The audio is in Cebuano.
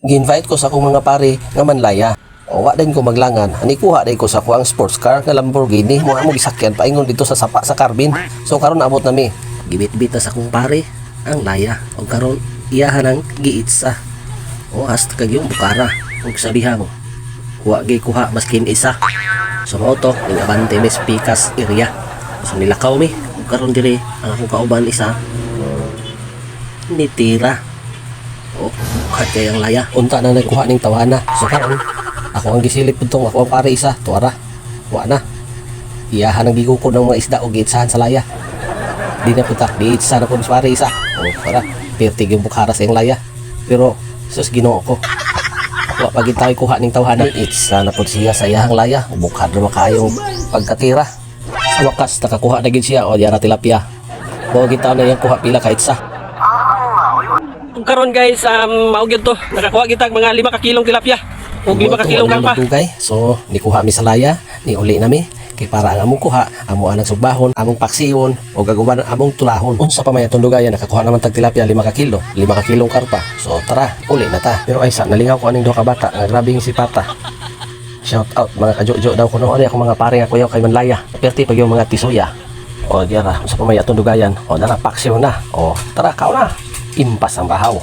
Gi-invite ko sa akong mga pare nga manlaya. O, wa din ko maglangan. Ani kuha din ko sa kuang sports car nga Lamborghini mo amo gisakyan paingon dito sa sapa sa Carbin. So karon abot nami. Gibit-bit na sa akong pare ang laya. Og karon iyahan ang giitsa. O hasta kag yung bukara. Og sabiha mo, wa gyud kuha maskin isa. So mao to, ning abante mi sa Pikas area. So nilakaw mi. Ug karon diri ang akong kauban isa nitira. O, bukad kay ang laya. Unta na nagkuha ning tawana. So karon ako ang gisilip pudtong ako ang pare isa, tuara. Wa na. Iyahan ang gigukod ng mga isda og giitsahan sa laya. Di na puta, giitsa na pud sa pare isa. O, para pirtig yung bukhara sa iyang laya. Pero sus, Ginoo ko. Wa pa gid tayo kuha ning tawhana. Itsa na pud siya sa iyahang laya. Bukhad ra kaayong pagkatira. Sa wakas nakakuha na gid siya o yara tilapia. Mao gid na iyang kuha pila ka itsa. Kung karon guys, mao gyud to. Nakakuha kita mga 5 ka kilong tilapia. Ug 5 ka kilong karpa. Magdugay. So, nikuha mi sa laya, ni uli nami kay para ang among kuha, amo anang sugbahon, among paksiwon o gaguban among tulahon. Unsa pa may atong dugayan, nakakuha naman tag tilapia 5 ka kilo, 5 ka kilong karpa. So tara, uli na ta. Pero ay sa nalingaw ko aning duha ka bata nga grabing sipata. Shout out mga kajojo daw kuno ani akong mga pare nga kuyaw kay Manlaya. Perti pag yung mga tisuya. O diara, unsa pa may atong dugayan? O dara, paksiw na. O tara, kao na. Impas ang bahaw.